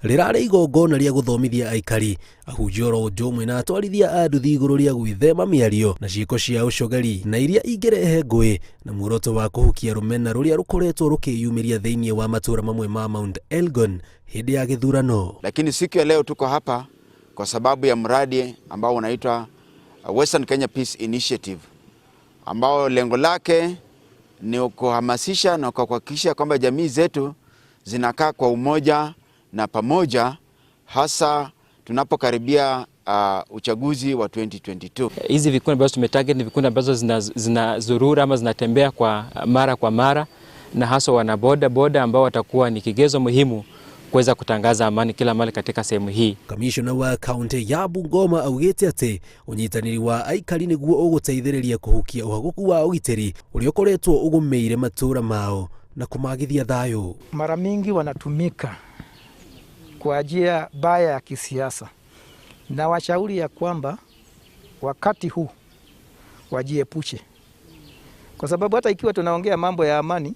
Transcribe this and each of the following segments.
Rĩrarĩ igongona rĩa gũthomithia aikari, ahunjia oro ũndũ ũmwe na atwarithia a nduthi igũrũ rĩa gwĩthema mĩario na ciĩko cia ũcogeri na iria ingĩrehe ngũĩ na muoroto wa kũhukia rũmena rũrĩa rũkoretwo rũkĩyumĩria thĩinĩ wa matũũra mamwe ma Mount Elgon hĩndĩ ya gĩthurano. Lakini siku ya leo tuko hapa kwa sababu ya mradi ambao unaitwa Western Kenya Peace Initiative ambao lengo lake ni kuhamasisha na kuhakikisha kwamba jamii zetu zinakaa kwa umoja na pamoja, hasa tunapokaribia uchaguzi wa 2022. Hizi vikundi ambazo tumetarget ni vikundi ambazo zinazurura zina ama zinatembea kwa mara na haswa wana boda boda ambao watakuwa ni kigezo muhimu kuweza kutangaza amani kila mahali katika sehemu hii. Kamishona wa kaunti ya Bungoma augĩte atĩ ũnyitanĩri wa aikari nĩguo ũgũteithĩrĩria kũhukia ũhagũku wa ũgitĩri ũrĩa ũkoretwo ũgũmĩire matũũra mao na kũmagithia thayũ. Mara mingi wanatumika kwa njia baya ya kisiasa, na washauri ya kwamba wakati huu wajiepushe, kwa sababu hata ikiwa tunaongea mambo ya amani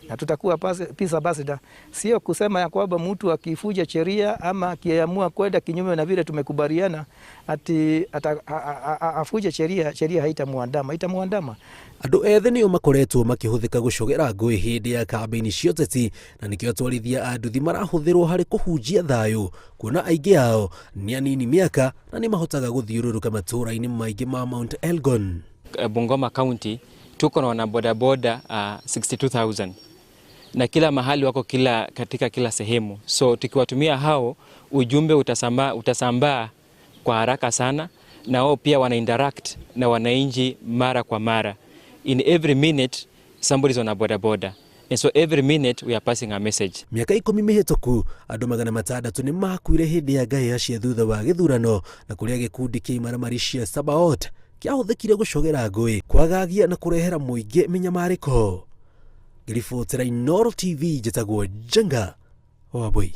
na tutakuwa peace ambassador, sio kusema ya kwamba mtu akifuja sheria ama akiamua kwenda kinyume na vile tumekubaliana ati afuje sheria, sheria haitamuandama, itamuandama. Andũ ethĩ nĩo makoretwo makĩhũthĩka gũcogera ngũĩ hĩndĩ ya kambĩini cia ũteti na nĩkĩo atwarithia a nduthi marahũthĩrwo harĩ kũhunjia thayũ kuona aingĩ ao nĩ anini mĩaka na nĩ mahotaga gũthiũrũrũka matũũra-inĩ maingĩ ma Mount Elgon. Bungoma County tuko na wanabodaboda 62,000 na kila mahali wako katika kila sehemu, so tukiwatumia hao ujumbe utasambaa kwa haraka sana, na wao pia wana interact na wananchi mara kwa mara. In every minute somebody is on a boda boda, and so every minute we are passing a message. Mĩaka 10 mĩhĩtũku andũ 600 nĩ makuire hĩndĩ ya ngahĩha cia thutha wa gĩthurano na kũrĩa gĩkundi kĩa imaramari cia Sabaot kĩahũthĩkire gũcogera ngũĩ kwagagia na kũrehera mũingĩ mĩnyamarĩko. Ngĩribotera Inooro TV njĩtagwo Njenga Wambui.